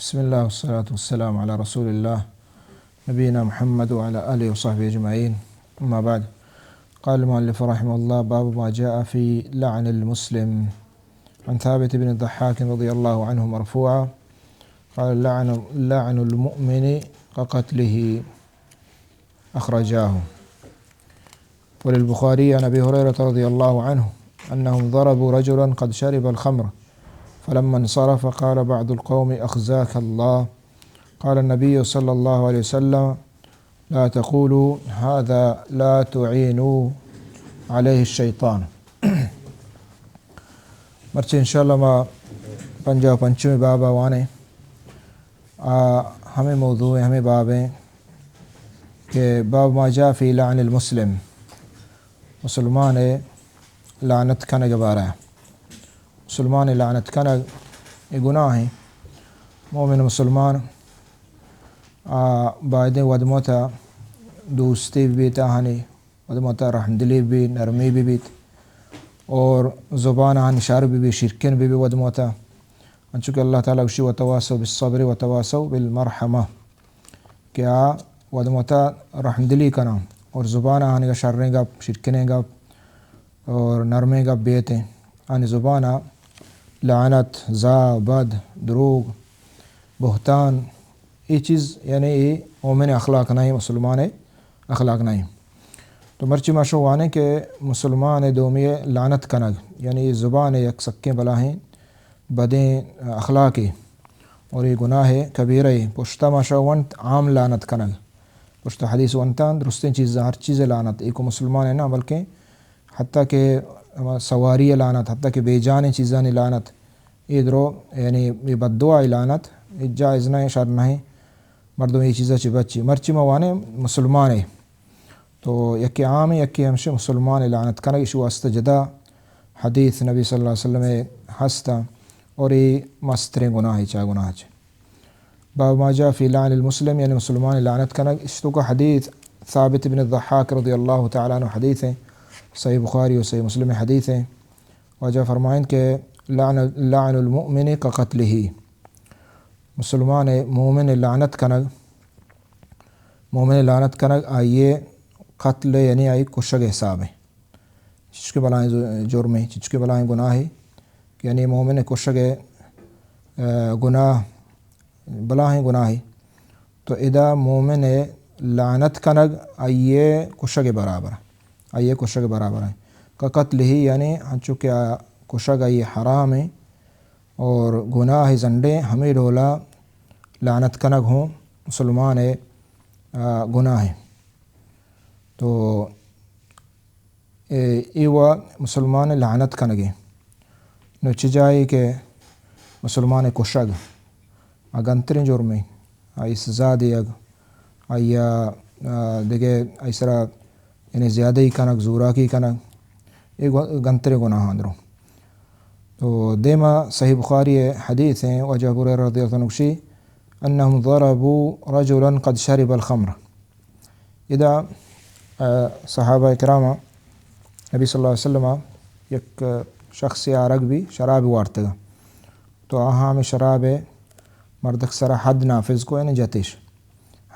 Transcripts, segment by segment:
بسم الله والصلاة والسلام على رسول الله نبينا محمد وعلى آله وصحبه أجمعين. أما بعد، قال المؤلف رحمه الله: باب ما جاء في لعن المسلم. عن ثابت بن الضحاك رضي الله عنه مرفوعا قال: لعن، لعن المؤمن كقتله. أخرجاه. وللبخاري عن أبي هريرة رضي الله عنه أنهم ضربوا رجلا قد شرب الخمر، فلما انصرف قال بعض القوم: أخزاك الله. قال النبي صلى الله عليه وسلم: لا تقولوا هذا، لا تعينوا عليه الشيطان. مرچی انشاءاللہ ما پنجاہ و پنچمی بابا وانیں۔ آ ہمے موضوع ہیں، ہمے باب ہیں کہ باب ما جاء في لعن المسلم، مسلمان لعنت کنگ بارہ۔ مسلمان لعنت کنگ اے گناہ ہیں۔ مومن مسلمان آ بایدیں ودموتا دوستی بیت، آہانی ودموتا رحمدلی بی، نرمی بی بیت، اور زبان آہانی شر بی بی، شرکن بی بی ودموتا۔ انچو کہ اللہ تعالیٰ گوشی: وتواصوا بالصبر وتواصوا بالمرحمة، کہ آ ودموتا رحمدلی کناں اور زبان آہانی شریں گپ، شرکنیں گپ اور نرمیں گپ بیتیں۔ آنی زبانا لعنت، زا، بد، دروگ، بہتان، اے چیز یعنی اے مومن اخلاق نہیں، مسلمان اخلاق نہیں۔ تو مرچی ما شو وانیں کہ مسلمان دومی لعنت کنگ، یعنی اے زبان یک سکیں بلاہیں بدیں اخلاقے اور اے گناہ کبیرہ۔ پشتا ما شو ونت عام لعنت کنگ۔ پشتا حدیث ونتاں درستیں چیزاں، ہر چیز لعنت، ایکو مسلمان ہے نا، بلکہ حتیٰ کہ ہما سواری لعنت، حتیٰ کہ بے جانیں چیزانی لعنت، اے درو، یعنی اے بددعا لعنت، اے جائز نہیں، شر نہیں، مردم اے چیزا چہ بچی۔ مرچی ما وانیں مسلمان ہے، تو یکی عام ہے، یکی ہمشہ مسلمان لعنت کنگ، اشی واسطہ جدا حدیث نبی صلی اللہ علیہ وسلم ہستا، اور اے مستریں گناہ ہے، چا گناہ چہ باب ما جاء في لعن المسلم، یعنی مسلمان لعنت کنگ۔ اشتو کا حدیث ثابت بن الضحاک رضی اللہ تعالیٰ عنہ حدیث ہیں، صحیح بخاری و صحیح مسلم حدیث ہیں۔ واجہ فرمائیں کہ لعن، لعن المؤمن كقتله، مسلمان مومن لعنت کنگ، مومن لعنت کنگ آئیے قتل یعنی آئی کشگ حساب ہے۔ چچکے بلاہیں ز-، جرمے، چچکے بلاہیں گناہے، کہ یعنی مومن کشگ ءِ، آ، گناہ، بلاہیں گناہے۔ تو ادا مومن لعنت کنگ آئی کشگ برابر، آئی کشگ برابر ہے۔ کہ قتلہ یعنی ہنچو کہ آ کشگ آئی حرام ہے اور گناہ زنڈے، ہمے ڈولا لعنت کنگ ہوں مسلمان ءِ، آ، گناہ ہے۔ تو اے، اے وا مسلمان لعنت کنگے۔ نو چہ جاہے کہ مسلمان کشگ، آ گنتریں جرمے، آئی سزا دیگ، آئی ءَ، آ، دگہ آئی سرا یعنی زیادہی کنگ، زوراکی کنگ، اے گو-، گنتریں گناہاں درو۔ تو دیما صحیح بخاری حدیث ہیں، واجہ ابو ہریرہ رضی اللہ عنہ گوشی، انہم ضربوا رجلا قد شرب الخمر۔ ادا، آ، صحابہ کرام نبی صلی اللہ علیہ وسلم یک شخص آرگ بی شراب وارتگا۔ تو آہاں ہمیں شراب مردک سرا حد نافذ کو، یعنی جتش۔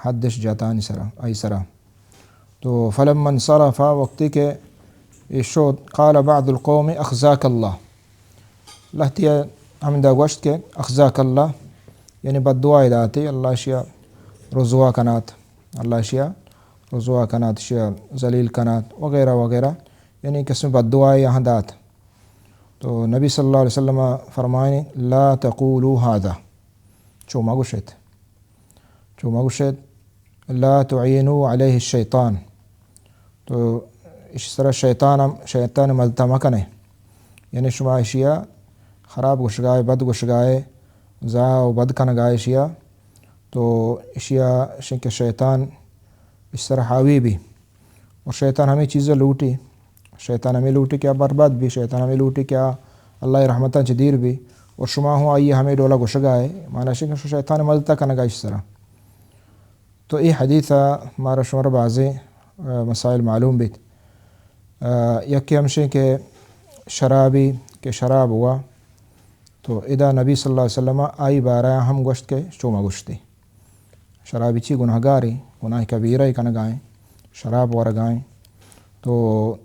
حدش جتانی سرا، آئی سرا۔ تو فلما انصرف، وقتی کہ اے شد، قال بعض القوم اخزاک اللہ۔ لہتیا ہمدا گوشت کہ اخزاک اللہ، یعنی بددعائے داتے، اللہ شیا رسوا کنات، اللہ شیا رسوا کنات، شیا ذلیل کنات وغیرہ وغیرہ، یعنی قسم بددعائے یہاں دات۔ تو نبی صلی اللہ علیہ وسلم فرمائیں، لا تقولوا هذا، چو مگوشت، چو مگوشت، لا تعینوا علیہ الشیطان، تو اش سرا شیطان ہم، شیطان مدتا مکنے، یعنی شما اشیا خراب گوشگائے، بد گوشگائے، زا و بد کنگائے اشیا، تو اشیا شنکہ شیطان اش سرا حاوی بی۔ اور شیطان ہمیں چیزیں لوٹی، شیطان ہمیں لوٹی کہ آ برباد بی، شیطان ہمیں لوٹی کہ آ اللہ رحمتاں چہ دیر بی، اور شما ہوں آئی ہمیں ڈولا گوشگائے، معنی شنکہ شیطان مدتا کنگا اش سرا۔ تو اے حدیث ءَ مارا شمارا بازیں، آ، مسائل معلوم بیت۔ آ، یکے ہمشیں کہ شرابی کہ شراب ہوا، تو ادا نبی صلی اللہ علیہ وسلم آئی بارہ ہم گوشت کہ چو مگوشتے، شرابی چی گناہگارے، گناہ کبیرہ کنگائیں، شراب ورگائیں۔ تو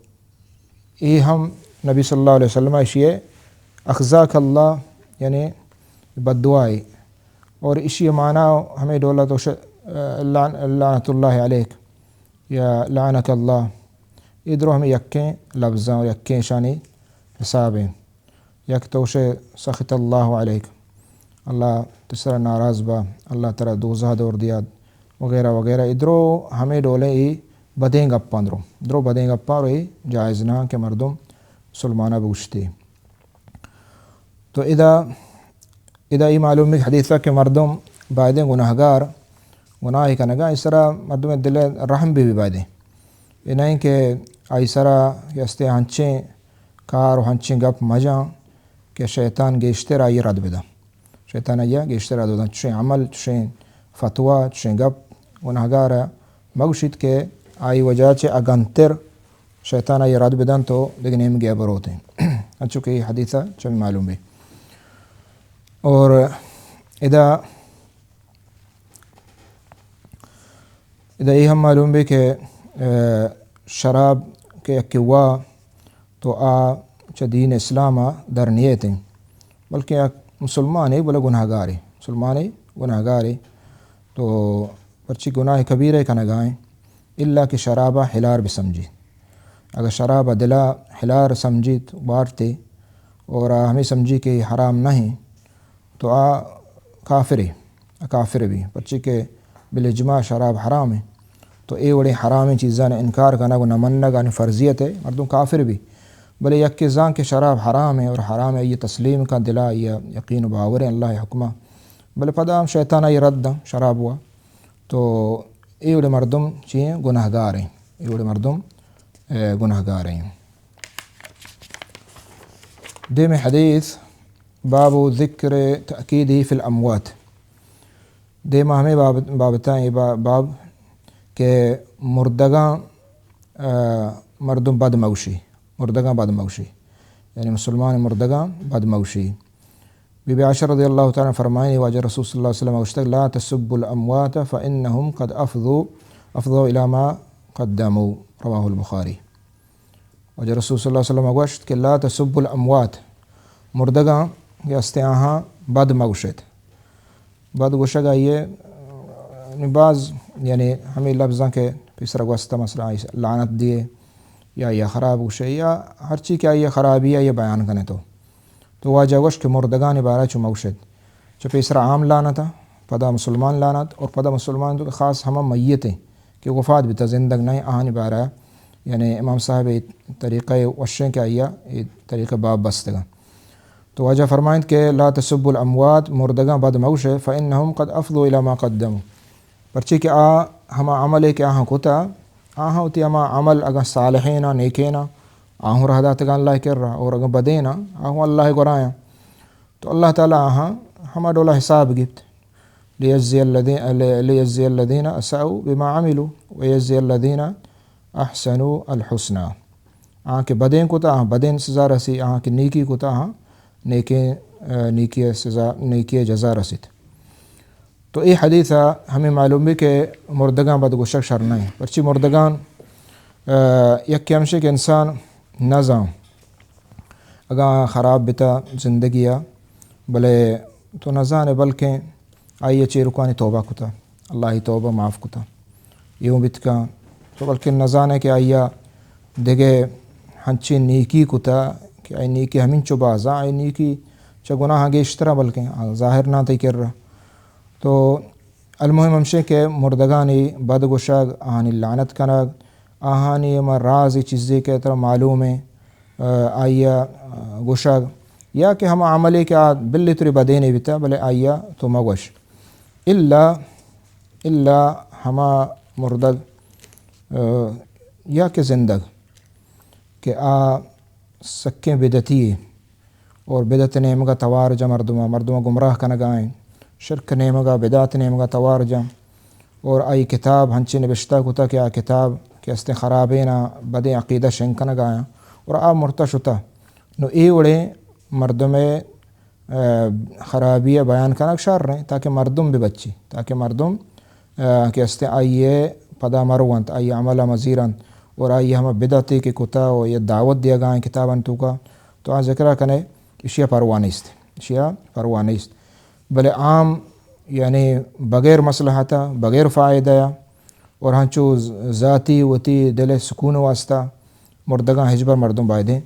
اے ہم نبی صلی اللہ علیہ وسلم اشی اخزاک اللہ، یعنی بددعائے۔ اور اشی معنی ہمیں ڈولا تو ش-، لعن-، لعنت اللہ علیک یا لعنک اللہ۔ اے درو ہمیں یکیں لفظاں اور یکیں شانی حسابیں۔ یک تو شے سخط اللہ علیک، اللہ تسرا ناراض با، اللہ ترا دوزہ دور دیات وغیرہ وغیرہ۔ اے درو ہمیں ڈولیں اے بدیں گپاں درو، درو بدیں گپاں رو اے جائز نہ کہ مردم مسلمانہ بوشتے۔ تو ادا، ادا اے معلوم بی حدیثہ کہ مردم بایدیں گناہگار، گناہ کنگا، اس طرح مردم دل رحم بھی، بھی بایدیں۔ اے نہیں کہ آئی سرا کہ استے ہنچیں کار و ہنچیں گپ مجاں کہ شیطان گیشتر آئی رد بدن۔ شیطان آئی گیشتر رد بدن۔ چشیں عمل، چشیں فتویٰ، چشیں گپ گناہگار مگوشیت کہ آئی وجہ چہ اگنتر شیطان آئی رد بدن تو دگہ نیمگے بروتیں۔ انچو کہ اے حدیثہ چمی معلوم بی۔ اور ادا، ادا اے ہم معلوم بی کہ، اے، شراب کہ یکے وا تو آ چہ دین اسلام ء در نیتیں، بلکہ یک مسلمانے بلے گناہگارے، مسلمانے گناہگارے۔ تو پرچی گناہ کبیرہ کنگائیں، الا کہ شراب ء ہلار بسمجی۔ اگر شراب ء دلا ہلار سمجیت، بارتے، اور آ ہمیں سمجھی کہ حرام نہیں، تو آ کافرے، آ کافر بی، پرچی کہ بالاجماع شراب حرام ہے۔ تو اے وڑیں حرامیں چیزاں انکار کنگ و نہ منگ آنی فرضیت ہے، مردم کافر بی۔ بلے یکے زان کہ شراب حرام ہے اور حرام ہے، یہ تسلیم کا دلا، یہ یقین و باور ہے اللہ حکمہ۔ بلے پدا ہم شیطان آئی رد داں شراب وا۔ تو اے وڑے مردم چی ہیں؟ گناہگار ہیں۔ اے وڑے مردم، اے، گناہگار ہیں۔ دیمے حدیث، باب ذکر تأکیدہ فی الاموات۔ دیما ہمیں باب-، بابتاں اے با-، باب کہ مردگاں، آ، مردم بد مگوشی، مردگاں بد مگوشی، یعنی مسلمان مردگاں بد مگوشی۔ بی بی عائشہ رضی اللہ تعالی عنہ فرمائنی، واجہ رسول صلی اللہ علیہ وسلم گوشتگ، لا تسبوا الاموات فانهم قد افضوا، افضوا الی ما قدموا، رواه البخاری۔ واجہ رسول صلی اللہ علیہ وسلم گوشت کہ لا تسبوا الاموات، مردگاں کہ استے آہاں بد مگوشت۔ بد گوشگ آئیے، یعنی بعض، یعنی ہمیں لفظاں کہ پیسرا گوستہ، مثلا آئی لعنت دیے یا یا خراب گوشے یا ہرچی کہ آئیے خرابی آئیے بیان کنے تو۔ تو واجہ گوشت کہ مردگانی بارہ چو مگوشت۔ چو پیسرا عام لعنت، پدا مسلمان لعنت، اور پدا مسلمان تو خاص ہما میت ہیں کہ وفات بیتا، زندگ نہیں، آہانی بارہ، یعنی امام صاحب اے طریقہ وشیں کہ آئیا اے طریقہ باب بستگا۔ تو واجہ فرمائنت کہ لا تسبوا الاموات، مردگاں بد مگوشے، فانهم قد افضوا الی ما قدموا، پرچے کہ آ ہما عملے کہ آہاں کتا، آہاں وتی ہما عمل اگاں صالحینا، نیکینا، آہوں راہ داتگاں اللہ کرا، اور اگاں بدینا، آہوں اللہ گورایاں۔ تو اللہ تعالی آہاں ہما ڈولا حساب گپت۔ لیجزی الذین، لیجزی الذین اساءوا بما عملوا ویجزی الذین احسنوا الحسنی۔ آہاں کہ بدیں کتا، آہاں بدیں سزا رسی، آہاں کہ نیکی کتا، آہاں نیکیں، آ، نیکی سزا، نیکی جزا رسیت۔ تو اے حدیث ء ہمیں معلوم بی کہ مردگاں بد گوشگ شر نہ انت۔ پرچی مردگاں، آ، یکے ہمشی کہ انسان نزان اگاں خراب بتا زندگی ء، بلے تو نزانے بلکیں آئی ء چیرکانی توبہ کتا، اللہ ء توبہ معاف کتا۔ اے اوں بیت کن تو بلکن نزانے کہ آئی ء دگہ ہنچیں نیکی کتا کہ آئی نیکی ہمینچو بازاں، آئی نیکی چہ گناہاں گیشتراں بلکن آ ظاہر نہ تئی کرا۔ تو المہم ہمشیں کہ مردگانی بد گوشگ، آہانی لعنت کنگ، آہانی ہما راز چیزے کہ ترا معلوم ایں، آ، آئی ء گوشگ، یا کہ ہما عملے کہ آ بلے تری بدینے بیتا، بلے آئی ء تو مگوش۔ الا، الا ہما مردگ، آ، یا کہ زندگ کہ آ سکیں بدعتی اے اور بدعت نیمگا توار جا مردما، مردما گمراہ کنگا ایں، شرک نیمگا، بدعت نیمگا توار جا۔ اور آئی کتاب ہنچیں نبشتہ کتا کہ آ کتاب کہ استیں خرابینا، بدیں عقیدہ شنگ کنگا آیاں اور آ مرتا شتا۔ نو اے وڑیں مردمے، آ، خرابی ء بیان کنگ شر ایں، تاکہ مردم بہ بچی، تاکہ مردم، آ، کہ استیں آئی ء پدا مروانت، آئی عمل ء مزیرانت، اور آئی ہما بدعتے کہ کتا و یا دعوت دیگا ایں کتابانی توکا، تو آ ذکر ء کنے، اشیا پرواہ نیست، اشیا پرواہ نیست۔ بلے عام، یعنی بغیر مصلحت ء، بغیر فائدہ ء، اور ہنچو ذاتی وتی دل ء سکون واسطہ مردگاں ہچبر مردم بایدیں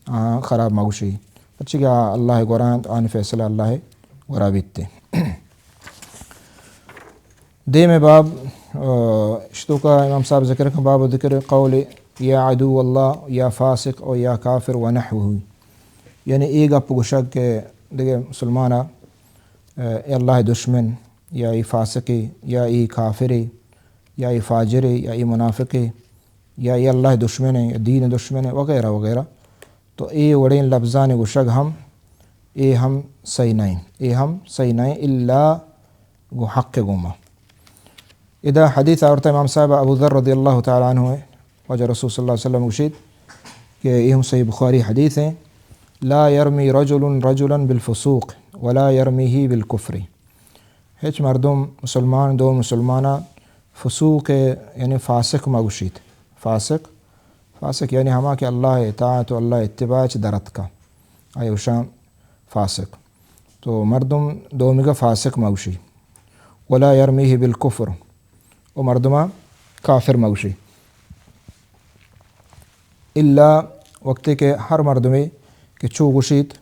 آ خراب مگوشی، پرچی کہ آ اللہ ء گورا انت، آنی فیصلہ اللہ ء گورا بیت۔ دیم باب، آ، اشتوکا امام صاحب ذکر کن، باب ذکر قول یا عدو اللہ یا فاسق او یا کافر و نحوہ، یعنی اے گپ گوشگ کہ دگہ مسلمان ء، اے اللہ ء دشمن، یا ای فاسقے، یا ای کافرے، یا ای فاجرے، یا ای منافقے، یا ای اللہ ء دشمنے، یا دین ء دشمنے وغیرہ وغیرہ۔ تو اے وڑیں لبزانی گوشگ ہم، اے ہم صحیح نہ ایں، اے ہم صحیح نہ ایں الا گوں حق ء گوما۔ ادا حدیث آورتا امام صاحب ابو ذر رضی اللہ تعالی عنہ ء، واجہ رسول صلی اللہ علیہ وسلم گوشیت کہ اے ہم صحیح بخاری حدیث ایں، لا یرمی رجل رجلا بالفسوق ولا یرمیہ بالکفر۔ ہچ مردم مسلمان دو مسلمانا فسوق، یعنی فاسق مگوشیت۔ فاسق، فاسق یعنی ہما کہ اللہ اطاعت و اللہ اتباع چ درتکا، آئی گوشاں فاسق۔ تو مردم دومیگا فاسق مگوشی۔ ولا یرمیہ بالکفر، و مردما کافر مگوشی۔ الا وقتی کہ ہر مردمے کہ چو گوشیت،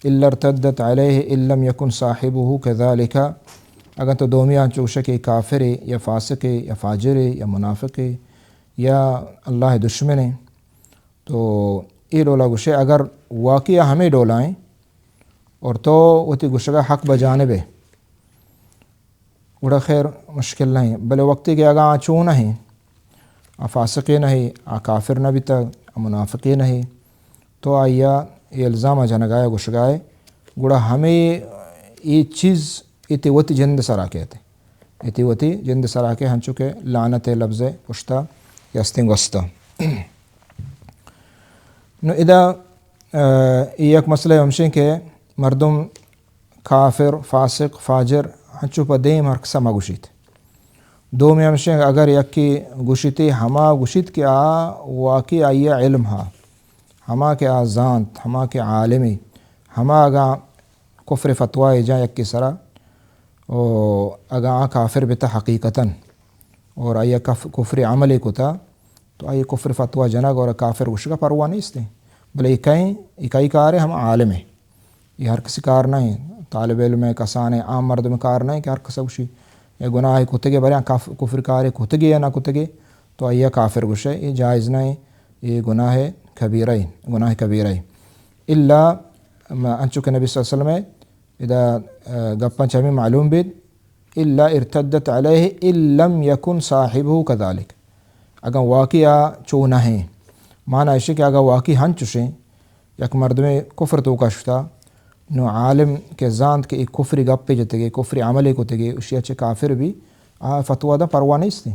الا ارتدت علیہ ان لم یکن صاحبہ کذالک، اگاں تو دومی آنچو گوشے کہ کافرے یا فاسقے یا فاجرے یا منافقے یا اللہ ء دشمنے، تو اے ڈولا گوشے اگر واقعی ہمے ڈولائیں اور تو وتی گوشگا حق بجانبے، گڑا خیر مشکل نہ ایں۔ بلے وقتی کہ اگاں آ چو نہ ایں، آ فاسقے نہ ایں، آ کافر نہ بیتگ، آ منافقے نہ ایں، تو آئیا اے الزام ء جنگا ء گوشگا ء، گڑا ہمے اے چیز اے تئی وتی جند سرا کیت، اے تئی وتی جند سرا کیت، ہنچو کہ لعنت ء لبز ء پشتا کہ استیں گوستا۔ نو ادا، آ، اے یک مسئلہ ہمشیں کہ مردم کافر، فاسق، فاجر، ہنچو پہ دیم ہر کسا مگوشیت۔ دومی ہمشیں اگر یکے گوشیتے، ہما گوشیت کہ آ واقعی آئی ء علم ہا، ہما کہ آ زانت، ہما کہ عالمے، ہما اگاں کفر فتوی جاں یکے سرا، و اگاں آ کافر بیتا حقیقتاً، اور آئی ء کف-، کفر عملے کتا، تو آئی کفر فتوی جنگ اور کافر گوشگا پرواہ نیستیں۔ بلے اے کئیں، اے کئی کارے؟ ہم عالم ہے۔ اے ہر کسی کار نہ ایں، طالب علم ء، کسان ء، عام مردم کار نہ ایں کہ ہر کس گوشی اے گناہ کتگے، برے کف-، کفر کارے کتگے یا نہ کتگے، تو آئی کافر گوشے، اے جائز نہ ایں، اے گناہ کبیرہ ایں، گناہ کبیرہ ایں۔ الا م-، انچو کہ نبی صلی اللہ علیہ وسلم ء ادا، آ، گپاں چہ ہمے معلوم بیت، الا ارتدت علیہ ان لم یکن صاحبہ کذالک۔ اگاں واقعی آ چو نہ ایں، معنی ایشی کہ اگاں واقعی ہنچوشیں، یک مردمے کفر توکا شتا، نو عالم کہ زانت کہ اے کفری گپے جتگے، کفری عملے کتگے، اشیا چہ کافر بی، آ فتوی داں پرواہ نیستیں۔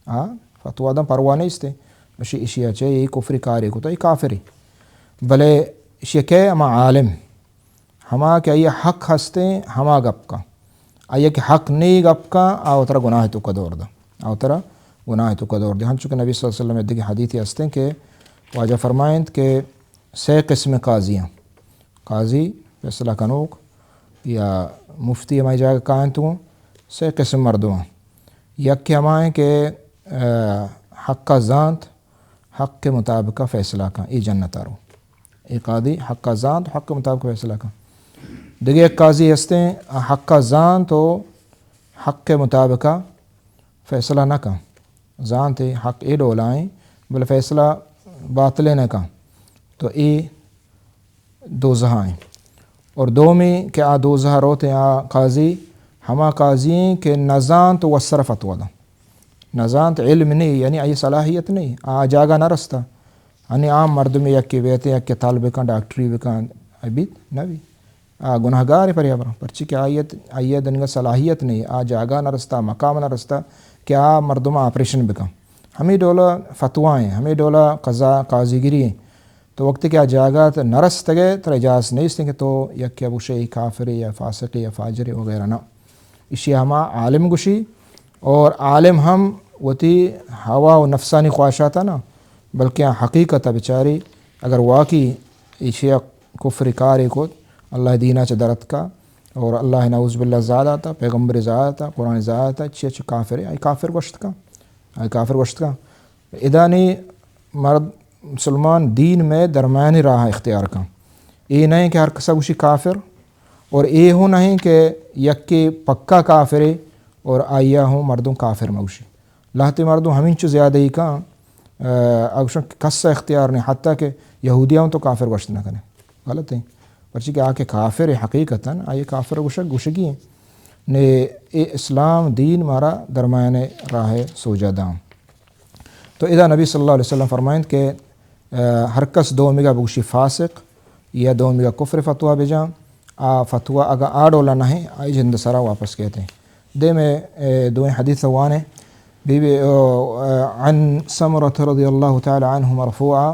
آ فتوی داں پرواہ نیستیں۔ اشی، اشیا چہ اے کفری کارے کتا، اے کافرے۔ بلے اشیا کہ ہما عالم، ہما کہ آئی حق ہستیں، ہما گپ کن۔ آئی کہ حق نی گپ کن، آ وترا گناہ توکا دور داں۔ آ وترا گناہ توکا دور داں۔ ہنچو کہ نبی صلی اللہ علیہ وسلم دگہ حدیثے ہستیں کہ واجہ فرمائنت کہ سے قسم قاضیاں، قاضی، فیصلہ کنوک یا مفتی ہمائی جاگہ کائنت گوں، سے قسم مردماں۔ یک کہ ہمائیں کہ، آ، حق زانت، حق مطابق فیصلہ کن، اے جنت آ رو۔ اے قاضی حق ء زانت و حق ء مطابق فیصلہ کن۔ دگہ یک قاضی ہستیں، آ حق ء زانت و حق ء مطابق فیصلہ نہ کن۔ زانت اے حق اے ڈولائیں، بلے فیصلہ باطلے نہ کن۔ تو اے دوزہائیں۔ اور دومی کہ آ دوزہ روتیں آ قاضی، ہما قاضی ایں کہ نزانت و سر فتوی داں۔ نزانت، علم نی، یعنی آئی صلاحیت نی، آ جاگہ نہ رستا۔ ہنی عام مردمی یکے بیتے، یکے طالب بکن، ڈاکٹری بکن، ابیت نبی۔ آ گناہگار پر یہ برا، پرچی کہ آیت، آئی دنگا صلاحیت نی، آ جاگہ نہ رستا، مقام نہ رستا کہ آ مردم آپریشن بکن۔ ہمیں ڈولا فتوائیں، ہمیں ڈولا قضا، قاضیگری ایں۔ تو وقتی کہ آ جاگہ ءَ نہ رستگ ئے، ترا اجازت نیست کہ تو یکے ءَ بگوشے اے کافرے یا فاسقے یا فاجرے وغیرہ نہ۔ ایشی ءَ ہما عالم گوشی، اور عالم ہم وتی ہوا و نفسانی خواہشات ءَ نہ، بلکہ آ حقیقت ءَ بچاری، اگر واقعی ایشی ءَ کفر کارے کت، اللہ دین ءَ چہ در اتکا، اور اللہ نعوذ باللہ زاہ داتا، پیغمبر زاہ داتا، قرآن زاہ داتا، چی چی کافر ہے، آئی کافر گوشت کن، آئی کافر گوشت کن۔ ادا نی مرد مسلمان دین مئے درمیانی راہ اختیار کن۔ اے نہ کہ ہر کسا گوشی کافر، اور اے ہوں نہ کہ یکے پکا کافرے اور آئیا ہوں مردم کافر مہ گوشی۔ لہتے مردم ہمینچو زیادہ ہی کن، آ، گوشن کہ کس اختیار نہیں، حتیٰ کہ یہودیاں تو کافر گوشت نہ کنے۔ غلط ہیں۔ پرچی کہ آ کہ کافر ہے حقیقتاً، آئی کافر گوشگ، گوشگی ہیں۔ نے اے اسلام دین مارا درمیان راہ سوجا داں۔ تو ادا نبی صلی اللہ علیہ وسلم فرمائند کہ، آ، ہر کس دومیگا بگوشی فاسق یا دومیگا کفر فتویٰ بجان، آ فتویٰ اگاں آ ڈولا نہ ہیں، آئی جند سرا واپس کیتے۔ دے میں، اے، دوئیں حدیث وانے، بی بی، او، آ، عن سمرة رضی اللہ تعالی عنہ مرفوعا،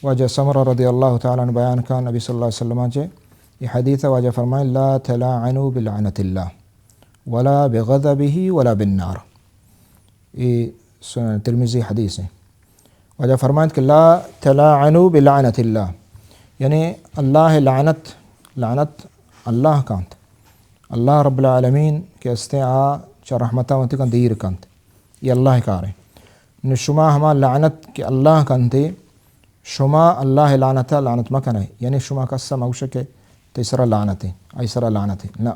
واجہ سمرہ رضی اللہ تعالی عنہ بیان کا نبی صلی اللہ علیہ وسلم چے، یہ حدیث واجہ فرمائے، لا تلاعنوا بلعنة اللہ ولا بغضبه ولا بالنار۔ اے سنن ترمذی حدیث ہیں۔ واجہ فرمائند کہ لا تلاعنوا بلعنة اللہ، یعنی اللہ لعنت، لعنت اللہ کانت۔ اللہ رب العالمین کہ استیں آ چہ رحمتہ وتی کن دیر کنت۔ یہ اللہ کارے۔ نو شما ہما لعنت کہ اللہ کنتے، شما اللہ لعنتہ لعنت مکنئے۔ یعنی شما کسا مگوشے کہ تئی سرا لعنتے، آئی سرا لعنتے۔ نہ۔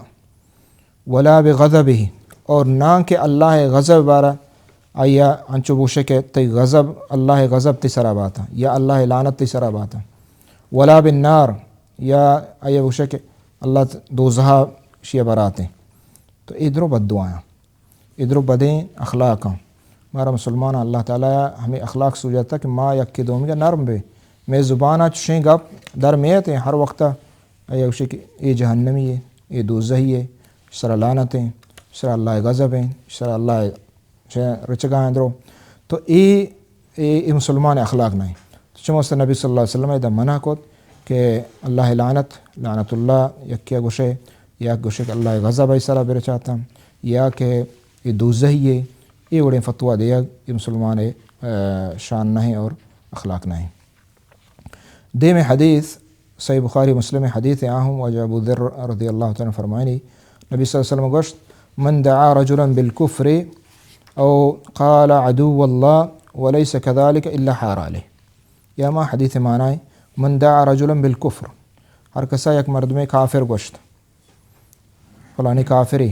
ولا بغضبه، اور نہ کہ اللہ غضب بارا آئیا انچو بوشے کہ تئی غضب، اللہ غضب تئی سرا باتا، یا اللہ لعنت تئی سرا باتا۔ ولا بالنار، یا آئیا بوشے کہ اللہ دوزہا شیا براتے۔ تو اے درو بد دعایاں، اے درو بدیں اخلاقاں۔ مارا مسلمان اللہ تعالی ہمیں اخلاق سوجاتا کہ ما یک دومیگا نرم بے۔ میں زبانا چشیں گپ در میتے ہر وقتا آئی گوشے کہ اے جہنمی ہے، اے دوزہی ہے، سرا لعنت ہیں، سرا اللہ غضب ہیں، سرا اللہ چہ رچگا ہیں درو۔ تو اے، اے، اے مسلمان اخلاق نہیں۔ تو چموست نبی صلی اللہ علیہ وسلم ادا منع کت کہ اللہ لعنت، لعنت اللہ، یکیا گوشے، یا گوشے کہ اللہ غضب ہے سرا برچاتا، یا کہ اے دوزہی ہے، اے وڑیں فتویٰ دیگ، اے مسلمان، آ، شان نہیں اور اخلاق نہیں۔ دیمے حدیث، صحیح بخاری مسلم حدیث آہم واجہ ابو ذر رضی اللہ تعالی عنہ فرمائنی، نبی صلی اللہ علیہ وسلم گوشت، من دعا رجلا بالکفر او قال عدو اللہ وليس كذلك الا حار عليه۔ یا ما حدیث معنی، من دعا رجلا بالکفر، ہر کسا یک مردمے کافر گوشت، فلانی کافرے،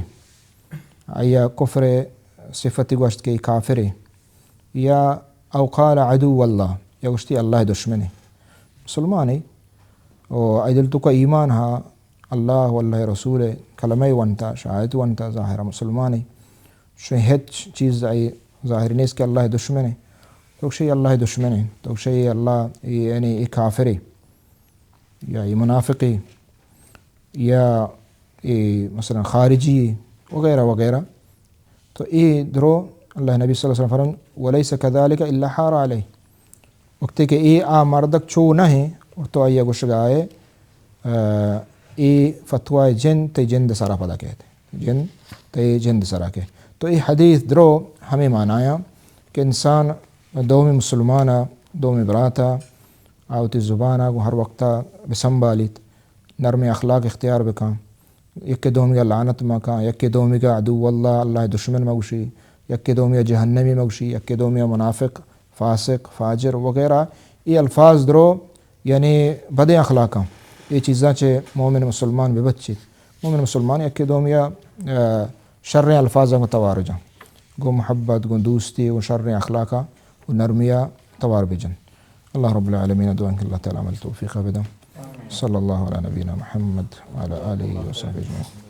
آئیا کفر صفتی گوشت کہ اے کافرے، یا او قال عدو اللہ، یا گوشتی اللہ دشمنے۔ مسلمانے، او آئی دل توکا ایمان ہا، اللہ و اللہ رسول کلمہ ونتا، شہادت ونتا، ظاہر مسلمانے۔ شوی ہچ چیز آئی ظاہر نیست کہ اللہ دشمنے۔ تو شی اللہ دشمنے، تو شی اللہ، یعنی اے کافرے، یا اے منافقے، یا اے مثلاً خارجی وغیرہ وغیرہ۔ تو اے درو اللہ نبی صلی اللہ علیہ وسلم فرمائن، وليس كذلك الا حار عليه۔ وقتی کہ اے آ مردک چو نہ ہیں، اور تو آئیا گوشگا ہے، آ، اے فتوی جن تئی جند سرا پدا کہتے۔ جند تئی جند سرا کہ۔ تو اے حدیث درو ہمیں معنی آیا کہ انسان دومی مسلمانا، دومی براتا، آ وتی زبانا گوں ہر وقتا بسنبالیت۔ نرمیں اخلاق اختیار بکن، یکے دومیگا لعنت مکن، یکے دومیگا عدو اللہ، اللہ دشمن مگوشی، یکے دومیگا جہنمی مگوشی، یکے دومیگا منافق، فاسق، فاجر وغیرہ۔ اے الفاظ درو یعنی بدیں اخلاقاں، اے چیزاں چہ مومن مسلمان ببچیت۔ مومن مسلمان یکے دومیگا، آ، شریں الفاظاں گوں توار جن، گوں محبت، گوں دوستی، گوں شریں اخلاقاں، گوں نرمیا توار بجن۔ اللہ رب العالمین دعا کہ اللہ تعالی عمل توفیق بدن۔ صلی اللہ علی نبینا محمد وعلی آلہ وصحبہ اجمعین۔